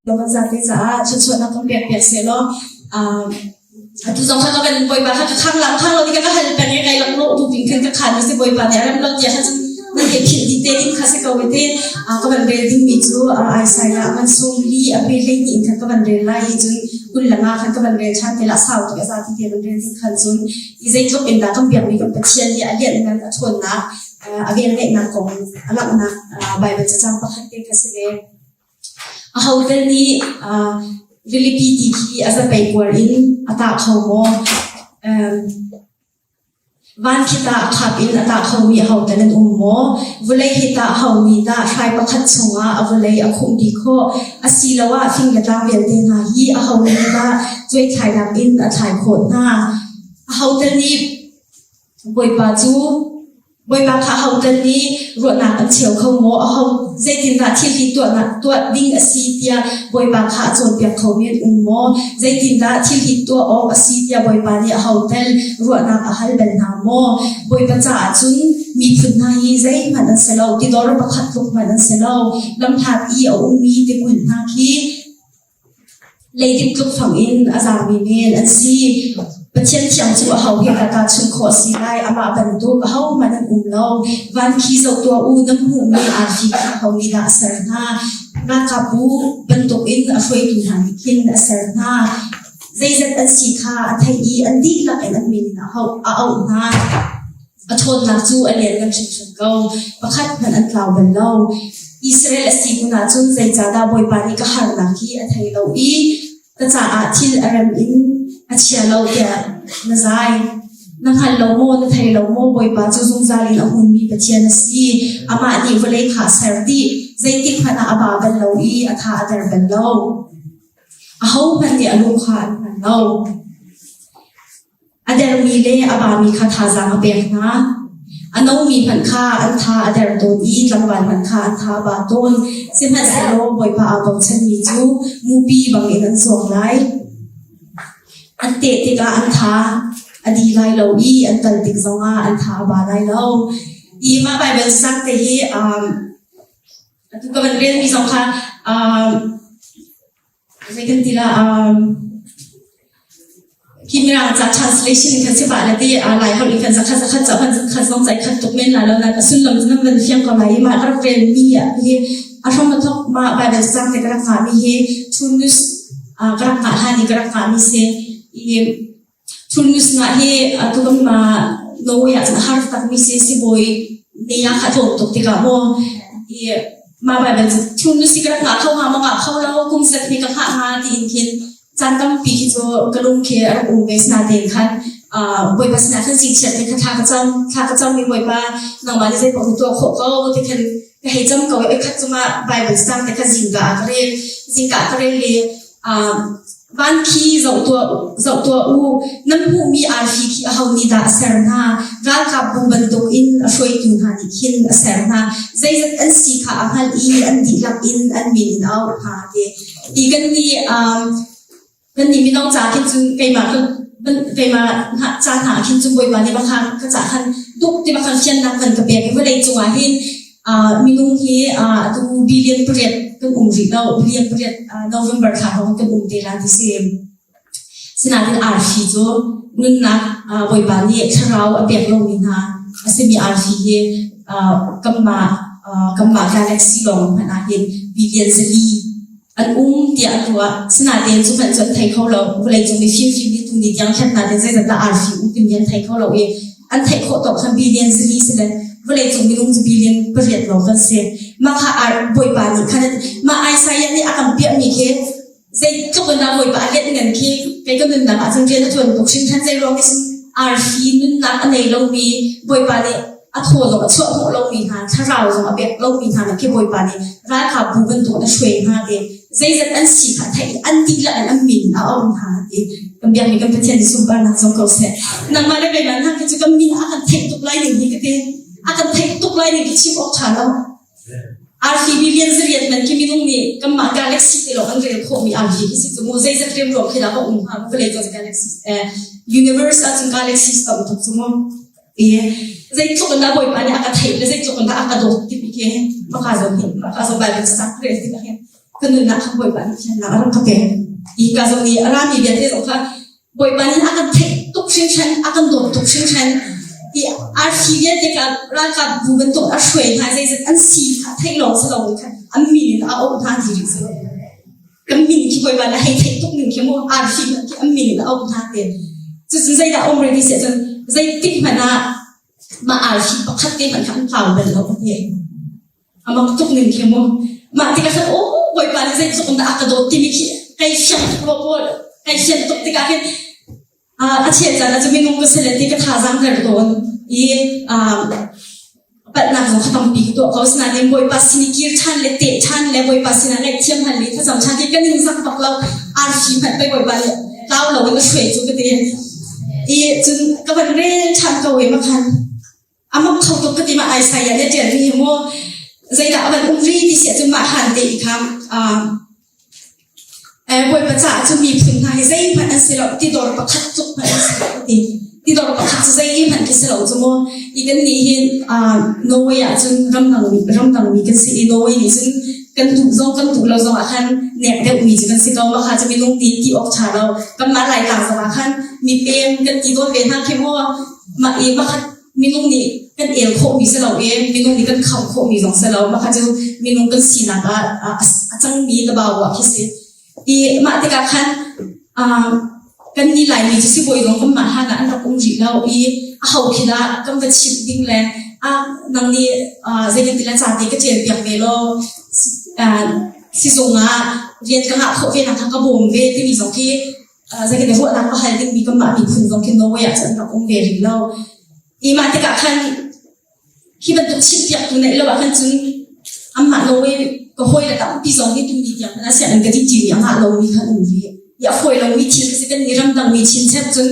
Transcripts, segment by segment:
Kan zate caah thluachuahnak kan pek piak seh law atu zong kha ka van bawipa kha ka khang lang khang lo ti ka ka hal peng i kai lak lo tu pin khan ka khan mi si bawipa nih a rem lo tiah khan cun nan he philh dih te ding kha si ko te ka van rel ding mi cu Isaiah man sung li a pe hlei ni in khan ka van rel lai i cun kul langa khan ka van rel than te la sau ti a za ti te van rel ding khan cun i zeitluk in dah kan biak mi kan Pathian nih a lianhnak a ṭhawnnak a velngeihnak kong a langhnak Bible cacang pakhat te kha si ve. Ahote nih rilipi ti khi a zapei kuar in a tah kho maw? Van khi tah a khap in a tah khomi ahote nan um maw? Vawlei hi tah aho nih dah hrai pakhat chungah a vawlei a khumh dih khawh? Asiloah fing le tlang vialte hna hi aho nih dah cuaithlainak in a thlai khawh hna? Ahote nih Bawipa cu Bawipa kha ahotan nih ruahnak an cheu kho maw? Aho zeitindah thil hi tuahnak tuah ding a si tiah Bawipa kha a cawnpiak khomi an um maw? Zeitindah thil hi tuah awk a si tiah Bawipa nih aho tel ruahnak a hal bal hna maw? Bawipa caah cun miphun hna hi zeihmanh an si lo, tidor pakhat tluk hmanh an si lo. Lamhlat i a ummi tikulh hna khi Leidip tluk fang in a zaami men an si. Pathian thiang cu aho he dah tahchunh khawh a si lai? Amah bantuk ahohmanh an um lo. Van khi zoh tuah u, nan hmuhmi arfi khi aho nih dah a ser hna? Ralkapbu bantukin a hruaitu hna nih khin a ser hna. Zeizat an si kha a theih i an dihlak in an min in a auh hna. A ṭhawnnak cu a lianngan hringhran ko, pakhat hmanh an tlau bal lo. Israel a si kun ahcun zeicahdah Bawipa nih ka harnak hi a thei lo i ka caah thil a rem in a chia lo tiah na zai? Na hngal lo maw, na thei lo maw, Bawipa cu zungzal in a hunmi Pathian a si. Amah nih vawlei kha a ser dih, zeitik hmanh ah a ba bal lo i a tha a der bal lo. Ahohmanh nih a lung kha an hngal lo. A dermi le a bami kha thazaang a pek hna. A nomi hmanh kha an tha a der tawn i tlangval hmanh kha an tha a ba tawn. Sihmanhsehlaw Bawipa aa bochanmi cu mupi bangin an zuang lai. An teh tikah an tha a di lai lo i an kal tik zongah an tha a ba lai lo. Hi mah Baibal sang te hi um, atu ka van relmi zong kha um, Zei kan ti la um, khi mirang ca translation kan si pah le ti lai holh in kan zakhat zakhat ca kan zakhat zong cai khat tuk men la lo na sullam cu nan van fiang ko lai i mah ka rak rel mi hi a hram a thok ma Bible cang te ka rak ngah mi hi Tunus ka rak ngah hlan i ka rak ngah mi si i Tunus ngah hi atu kan ma Norway ah cun a har tak mi si sibawi ne ah kha tlawm tuk tikah maw i mah Bible cu Tunus hi ka rak ngah kho hnga maw ngah kho lo kum zat hi ka hngah hnga tiin khin caan tampi khi cu ka lung khi a rak um ve sinatein khan Bawipa sinah khan singchiat te kha thla ka cam thla ka cam i Bawipa nangmah nih zei paoh na tuah khawh ko ti khan ka hei cam ko i khat cungah Bible sang te kha zingka ah ka rel zingka ah ka rel i Van khi zoh tuah, zoh tuah u, nan hmuhmi arfi khi aho nih dah a ser hna? Ralkapbu bantukin a hruaitu hna nih khin a ser hna. Zeizat an si kha a hngalh i an dihlak in an min in a auh hna ti. Ti kan nih um, kan nih mino ca khin cun keimah keimah ca hna khin cun Bawipa nih bakha ka ca khan duk ti bakhan fiannak kan ka pek i vawlei cungah hin Minung hi atu billion pariat kan um rih lo. Billion pariat November thla hrawng kan um te la ti si. Sinain arfi cu nunnak Bawipa nih thlarau a pek lomi hna a simi arfi hi kanmah kanmah galaxy lawng hmanh ah hin billion zali an um tiah an ruah. Sinain cu hmanh cu an thei kho lo. Vawleicung mi fimfim nih tuni tiang hlat nain zeizat dah arfi um timi an thei kho lo i an theih khawh tawk khan billion zali si le vawleicung minung cu billion pariat lawng kan si. Mah kha Bawipa nih khan mah Isaiah nih a kan piahmi khi zeitluk in dah Bawipa a lianh ngan khi kei ka nunnak ah cun rian a ṭuan tuk hringhran zei ruang nih arfi nunnak a nei lomi Bawipa nih a thaw zong a chuah hnawh lomi hna thlarau zong a pek lomi hna khi Bawipa nih ralkapbu bantuk in a hruai hna ti zeizat an si kha theih an dihlak in an min a um hna ti kan biakmi kan Pathian nih sunparnak zong ko seh nangmah le keimah hna khi cu kan min a kan theih tuk lai ning hi ka ti a kan theih tuk lai ning khi chim awk ṭha lo Arfi billion zariat man khi minung nih kanmah galaxy te lawng an rel khawhmi arfi khi si cu mu zeizat riamruam khi dah ka um hnga vawlei cung galaxy universe ahcun galaxies tam tuk cu mu i zeitluk in dah Bawipa nih a ka theih le zeitluk in dah a ka dawt timi khi maka zawn hi maka zawn Bible sak rel tikah hin. Ka nunnak kha Bawipa nih thiannak a rak ka pek. Hi ka zong nih a rami vialte zong kha Bawipa nih a kan theih tuk hringhran, a kan dawt tuk hringhran. I arfi vialte kha ralkap bu bantuk a hruai hna zeizat an si kha theih lawng si loin khan an min in a auh hna ti rih si lo. Kan min khi Bawipa nih a hei theih tuk ning khi mu arfi hmanh khi an min in a auh hna ti. Cucun zeidah um rih ti si ahcun zeitik hmanh ah mah arfi pakhat te hmanh kha an tlau bal lo a ti. A mak tuk ning khi mu. Mah tikah khan aw Bawipa nih zeitluk in dah a ka dawt timi khi kai fiang tuk lo pawl kai fian tuk tikah khin a chel caan ah cu minung ka si le ti ka thazaang der tawn i palhnak zong kha tampi ka tuah ko. Asinain Bawipa sin i kir ṭhan le teh ṭhan le Bawipa sinah ngaihthiam hal le thlacam ṭhan ti ka ningzak bak lo. Arfi hmanh pei Bawipa nih tlau loin a hruai cu ka ti. I cun ka van rel ṭhan ko i ma khan a mak kho tuk ka ti ma Isaiah nih a ṭialmi hi mu zeidah a van um ri ti si ahcun mah han te i kha Bawipa caah cun miphun hna hi zeihmanh an si lo tidor pakhat tluk hmanh an si lo ka ti tidor pakhat cu zeihmanh khi si lo cu mu i kan nih hin Norway ah cun ramdang ramdang mi kan si i Norway nih cun kan duh zong kan duh lo zong ah khan nek deuhmi cu kan si ko mah kha cu minung ti ti awk ṭha lo kanmah Laitlang zong ah khan mipem kan ti tawn ve hna khi mu mah i pakhat minung nih kan el khawhmi si lo i minung nih kan kham khawhmi zong si lo mah kha cu minung kan sinak ah a cangmi tabau ah khi si i mah tikah khan kan ni Laimi cu sibawi zong kanmah hlan ah an rak um rih lo i a ho khi dah kan va chimh ding le a nang nih zeitin ti le ca te ka ṭial piak ve law sizung ah rian ka ngah khawh ve nak kha ka bawm ve timi zong khi zeitin ruahnak ka hal dingmi kanmah miphun zong khi Norway ah cun an rak um ve rih lo. I mah tikah khan hi bantuk chimpiaktu neih lo ah khan cun anmah Norway ka hawi le tampi zong nih tuni tiang hmanh ah sianginn ka dih ṭimi a ngah lomi khan um rih. I a fawi lomi thil khi si kan nih ramdang mi chinchep cun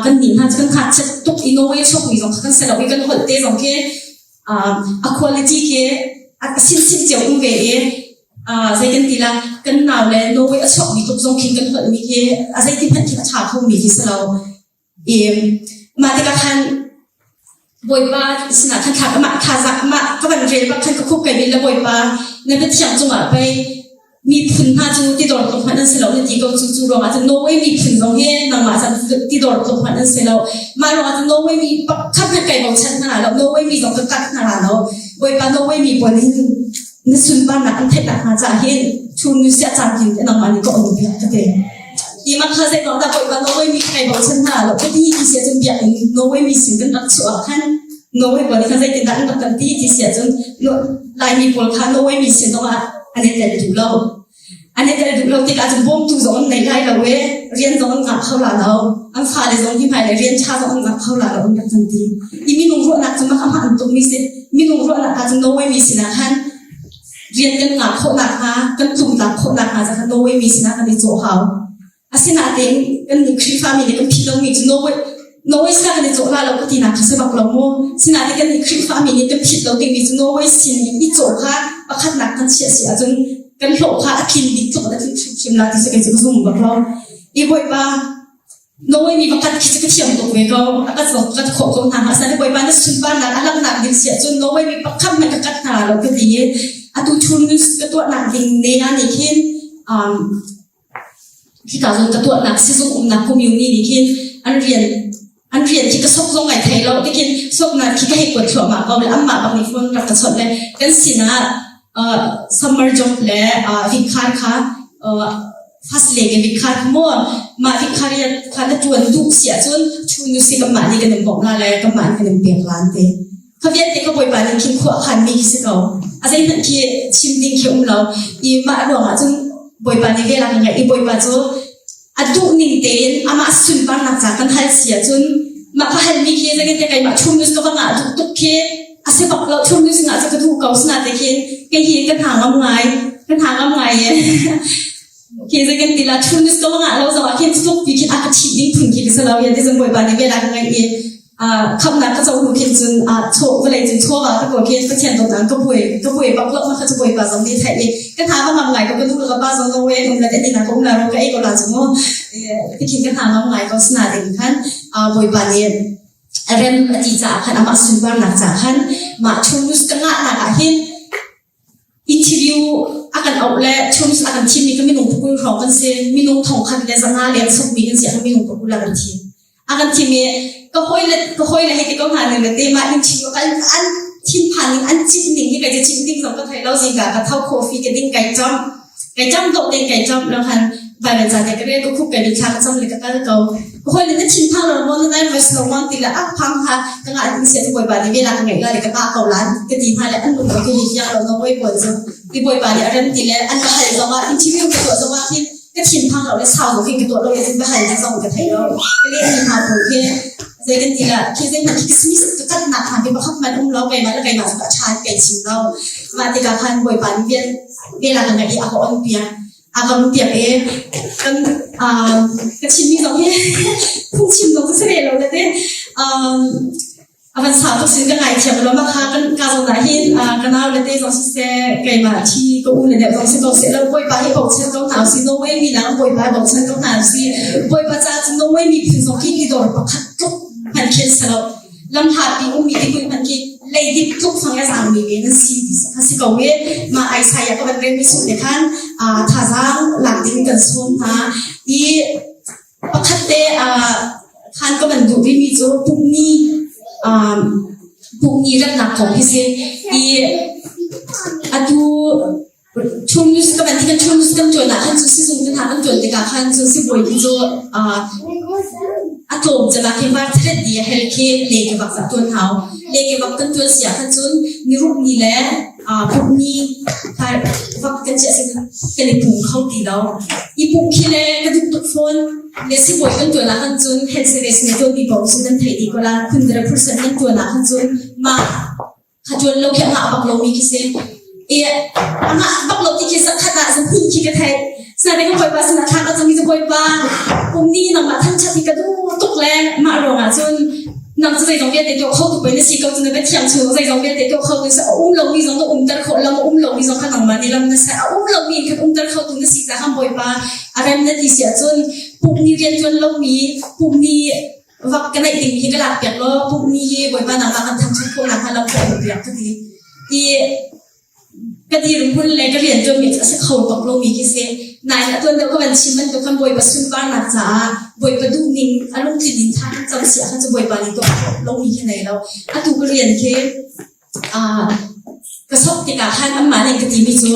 kan nih hna cu kan ngakchiat tuk i Norway chuakmi zong kha kan si lo i kan holh te zong khi a quality khi a sinsin cio um ve i zei kan ti la kan nau le Norway a chuakmi tuk zong khin kan holhmi khi a zeiti hmanh khin a ṭha khomi khi si lo. I mah tikah khan Bawipa sinah khan thla mah thazaang mah ka van rel bak khan ka khup kai bil le Bawipa na biathiang cungah pei miphun hna cu tidor tluk hmanh an si lo na ti ko cu cu ruangah cun Norway miphun zong hi nangmah cun tidor tluk hmanh an si lo mah ruangah cun Norway mi pakhat hmanh kai bochan hna lo Norway mi zong ka kat hna lo Bawipa Norway mi pawl hin na sunparnak an theih nak hnga caah hin chun sia caan kin te nangmah nih ka on piak ka ti i mah kha zei dah Bawipa Norway mi kai bochan hna lo ka ti ti sia cun biakinn Norway mi sin kan rak chuah khan Norway pawl nih khan zeitindah an rak kan ti ti si ahcun Laimi pawl kha Norway mi sin zongah an i tel duh lo. An i tel duh lo tikah cun bawmtu zong an nei lai lo i rian zong an ngah kho la lo. An fale zong hi hmailei rian ṭha zong an ngah kho la lo an rak kan ti. I minung ruahnak cu mah hmaan tukmi si. Minung ruahnak ah cun Norway mi sinah khan rian kan ngah khawh nakhnga, kan tlumtlak khawh nakhnga khan Norway mi sinah kan i cawh hau. Asinain kan nih Khrihfami nih kan phih lomi cu Norway Norway sinah kan i cawh la lo ka tinak kha si bak lo mu. Sinain kan nih Khrihfami nih kan phit lo dingmi cu Norway sin i cawh kha pakhatnak kan chiah si ahcun kan hlawh kha a tlin ding tluk in a tlin hrimhrim la ti si kei cu ka zum bak lo. I Bawipa Norway mi pakhat khi cu ka thiam tuk ve ko. A ka zong ka khawh ko hna hnga. Asinain Bawipa na sunparnak a langhnak ding si ahcun Norway mi pakhat hmanh ka kat hna lo ka ti i atu chun ka tuahnak ding ne ah nih khin um, Hika zawn ka tuahnak sizung umnak community nih khin an rian an rian khi ka sok zong ai thei lo tikhin soknak khi ka hei kuat thluahmah ko le anmah bak nih phone rak ka chawnh le kan sinah uh, summer job le uh, vikkhar kha uh, fastlege vikkhar kha maw mah vikkhar kha na tuan duh si ahcun chu nu si kanmah nih kan in bawmh la le kanmah nih kan in pek lan te. Kha vialte ka Bawipa nih khin khua a khanmi khi si ko. A zeihmanh khi chim ding khi um lo. I mah ruangah cun Bawipa nih vel a ka ngeih i Bawipa cu a duh ning tein amah sunparnak ca kan hal si ahcun mah ka halmi khi zeitin keimah chumnus ka va ngah duh tuk khi a si bak lo chumnus ngah cu ka duh ko sina te khin kei hi ka hna ngam ngai ka hna ngam ngai e khi zeitin ti la chumnus ka va ngah lo zong ah khin tluk pi khin a ka ṭhit ding phun khi ka si lo ya ti zong Bawipa nih vel a ka ngeih i khamnak ka co hnu khin cun chaw vawlei cun chawva ka kawl khin Pathian dawtnak ka buai ka buai bak lo ma kha cu Bawipa zong nih theih i ka hna ka ngam ngai ko ka nu le ka pa zong Norway an um le kan inn ah ka um la ro ka ei ko la cu mu tikhin ka hna ngam ngai ko sina ding khan Bawipa nih rem a ti caah khan amah sunparnak caah khan mah chungus ka ngahnak ah hin Interview a A kan auh le chums a kan thimmi ka minung pakul hrawng kan si. Minung thongkhat le zanga leng sukmi kan si ah minung pakul a kan thim. A kan thim i ka hawi le ka hawi le hei ti ko hna ning le te mah in chim an an thinphan ning an cit ning hi kai te chim ding zong ka thei lo zingka ka tho coffee ka ding kai chom kai chom dawh tein kai chom lo khan Bible ca te ka rel ka khup kai thla ka cam le ka kal ko. Ka hawi le na thinphang lo maw na nervous lo maw ti le a phang ha ka ngah ding sia bawipa nih vela ka ngeih la le ka ta ko la ka ti hna le an lung ka hi hiang lo na bawi pawl cu ti bawipa nih a rem ti le an ka hal zong ah interview ka tuah zong ah khin ka thinphang lo le sau lo khin ka tuah lo le ka hal ding zong ka thei lo ka leh mi hna pawl khi zei kan ti la khi zei hmanh khi kismis ka kat nak hna khi pakhat man um lo keimah le keimah cu ka ṭha kai chim lo mah tikah khan bawipa nih vial vela ka ngeih i a ka on piak a kan piak i kan ka chimmi zong hi phungchim zong cu si ve lo na te a van sau tuk sin ka ngaithiam lo ma kha kan ka zong ah hin ka nau le te zong siseh keimah thi ka u le deuh zong si ko seh lo bawipa hi bochan ko hna usih Norway mi lang bawipa hi bochan ko hna usih bawipa ca cu Norway miphun zong khi dor pakhat tluk hman khin si lo lamhlatpi ummi tikulh hmanh khi leidip tluk fang a zaangmi ve nan si ti kha si ko i mah Isaiah ka van relmi chung te khan thazaang lak ding kan sawm hna i pakhat te khan ka van duh vimi cu pumni pumni ratnak kong hi si i atu Chunus ka van ti kan chunus kan ṭuan ah khan cu sizung te hna kan ṭuan tikah khan cu sibawi khi cu a tlawm cem ah khin var thret di a hel khi le ke bak za ṭuan hau. Le ke bak kan ṭuan si ah khan cun niruk ni le puk ni vak kan chiah si kan i pum kho ti lo. I pum khi le ka duh tuk fawn. Le sibawi kan ṭuan ah khan cun health service nih ṭuan mi paoh cu nan theih dih ko la. Phundare phursan nan ṭuan ah khan cun mah Kha ṭuan lo khi a ngah bak lomi khi si. I a ngah bak lo ti khi zakhat ah zaphun khi ka theih. Sinain ka bawipa sinah thla ka cam i bawipa kum ni nangmah thangṭhat hi ka duh tuk le mah ruangah cun nang cu zeizong vialte tuah kho tu pei na si ko cu na biathiang chung zeizong vialte tuah kho tu si a um lomi zong na umter khawh lam a um lomi zong kha nangmah nih lam na ser a um lomi in khan umter kho tu na si caah khan bawipa a rem na ti si ahcun pumni rianṭuan lomi pumni vak ka neih ding hi ka lak piak law pumhni hi Bawipa nangmah kan thangṭhat khawh nakhnga lam ka um piak ka ti. I ka dirhmun le ka rian ṭuanmi cu a si kho bak lomi khi si. Nain a tuan deuh ka van chim bantuk khan Bawipa sunparnak caah Bawipa duhning a lungtlin in tha kan cam si ahkhan cu Bawipa nih tuah khawh lomi khi nei lo. Atu ka rian khi Ka sok tikah khan anmah nih an ka timi cu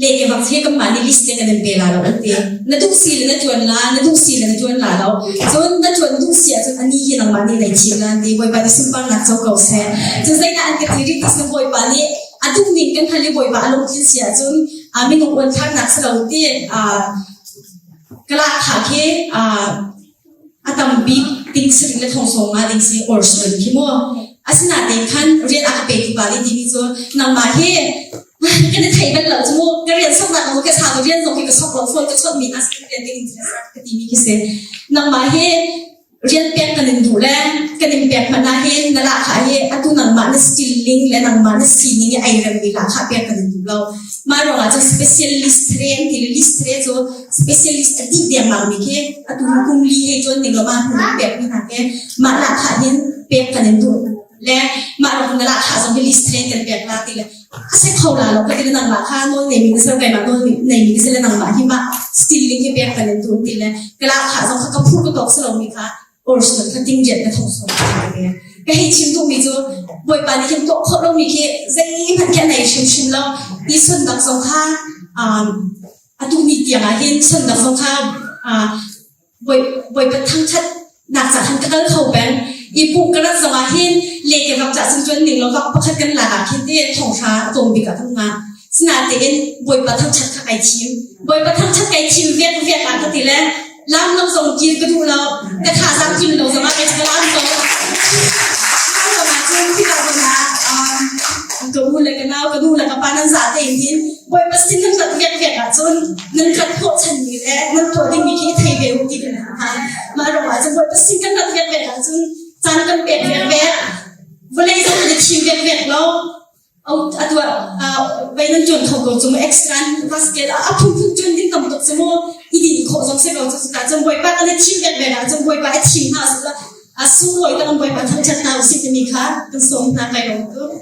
le ke bak he kanmah nih list te kan in pe la lo an ti. Na duh si le na ṭuan la, na duh si le na ṭuan la lo. Cun na ṭuan duh si ahcun a ni hi nangmah nih nei thim la an ti. Bawipa nih sunparnak co ko seh. Cun zeidah an ka ti rih ti cu Bawipa nih a duh ning kan hal i Bawipa a lungtlin si ahcun minung uanthlarnak si lo ti ka lahkhah khi a tam bik ting sarih le thong sawm nga ding si or sual khi mu asinain khan rian a ka petu pa nih timi cu nangmah hi kan i thei bal lo cu mu ka rian soknak mu ka sa rian zong hi ka sok lo phone ka chawt mi na rian ding ka timi khi si nangmah hi rian pek kan in duh le kan in pek hmanh ah hin na lahkhah hi atu nangmah na skilling le nangmah na sining i ai remmi lahkhah pek kan in duh lo mah ruangah cun specialist train ti le list train cu specialist a dih dengmang mi khi atu kum li hei tuan ning lo ma hnu pek mi hna ke mah lahkhah hin pek kan in duh le mah ruang na lahkhah zong hi list train kan pek la ti le a si kho la lo ka ti le nangmah kha nawl nei mi na keimah nawl nei mi si le nangmah hi mah skilling hi pek kan in duh ti le ka lahkhah zong kha ka phu ka tawk si lo mi kha or kha ting riat na thong sawm ka hei chim duhmi cu bawipa nih hin tuah khawh lomi khi zeihmanh khi a nei hrimhrim lo ti sundak zong kha atu ni tiang ah hin sundak zong kha bawipa thangṭhat nak ca khan ka kal kho peng i puk ka rat zong ah hin le ke vak ca cun cun ning lo vak pakhat kan lak ah khin te thonghra a tlawm bik ah kan ngah sinatein bawipa thangṭhat kha kai thim bawipa thangṭhat kai thim vek vek ah ka ti le Lam lo zong kir ka duh lo. Ka thazaang tling lo zong ah ka lam ko. Lam zong ah cun khika zong ah ka u le ka nau ka nu le ka pa nan za tein hin Bawipa sin nan rat vek vek ahcun nan rat hnawhchan mi le nan tuah dingmi khi thei ve u ti kan hna. Mah ruang ah cun Bawipa sin kan rat vek vek ahcun caan kan pek vek vek vawlei zong kan i thim vek vek lo. Atu ah vei nan ṭuan kho ko cu mu extra basket a phunphun ṭuan ding tam tuk cu mu i din khawh zong si ko cu cuka cun Bawipa kan i thim vek ve ah cun Bawipa i thim hna usih law a sunglawi tak in Bawipa thangṭhat hna usih timi kha kan sawm hna kai lawm tuk.